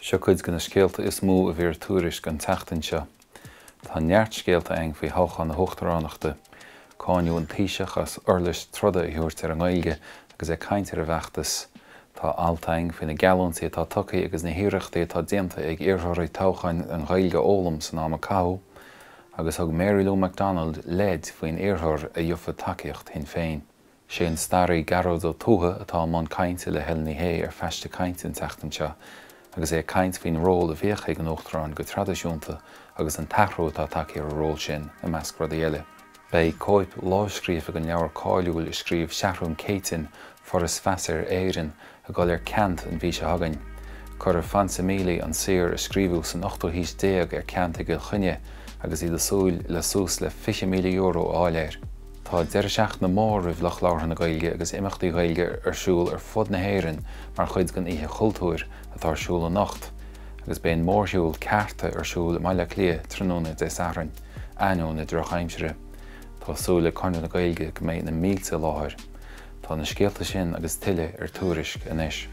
Seo cuid de na scéalta is mó a bhí ar Tuairisc an tseachtain seo. Tá neart scéalta againn faoi thoghchán na hUachtaránachta. Cáineadh an Taoiseach as uirlis troda a thabhairt ar an nGaeilge agus é ag caint ar an bhfeachtas. Tá alt againn faoi na geallúintí atá tugtha agus na hiarrachtaí atá déanta ag iarrthóirí toghcháin an Ghaeilge a fhoghlaim san am a caitheadh. Agus thug Mary Lou McDonald leid faoin iarrthóir a gheobhadh tacaíocht Shinn Féin. Sé an staraí Gearóid Ó Tuathaigh atá i mbun cainte le Helen Ní Shé ar Phaiste Cainte an tseachtain seo agus é ag caint faoin ról a bhíodh ag an Uachtarán go traidisiúnta agus an t-athrú atá tagtha ar an ról sin, i measc rudaí eile. Beidh cóip lámhscríofa den leabhar cáiliúil a scríobh Seathrún Céitinn, Foras Feasa ar Éirinn, ag dul ar ceant an mhí seo chugainn. Cuireadh Fonsa Mealy, an saor a scríobhadh san ochtú haois déag, ar ceant i gCill Chainnigh agus iad ag súil le suas le €20,000 a fháil air. Tá deireadh seachtaine mór roimh lucht labhartha na Gaeilge agus imeachtaí Gaeilge ar siúl ar fud na hÉireann mar chuid den Oíche Chultúir atá ar siúl anocht agus beidh an mórshiúl Cearta ar siúl i mBaile Átha Cliath tráthnóna Dé Sathairn, ainneoin na drochaimsire. Tá súil ag Conradh na Gaeilge go mbeidh na mílte i láthair. Tá na scéalta sin agus tuilleadh ar Tuairisc anois.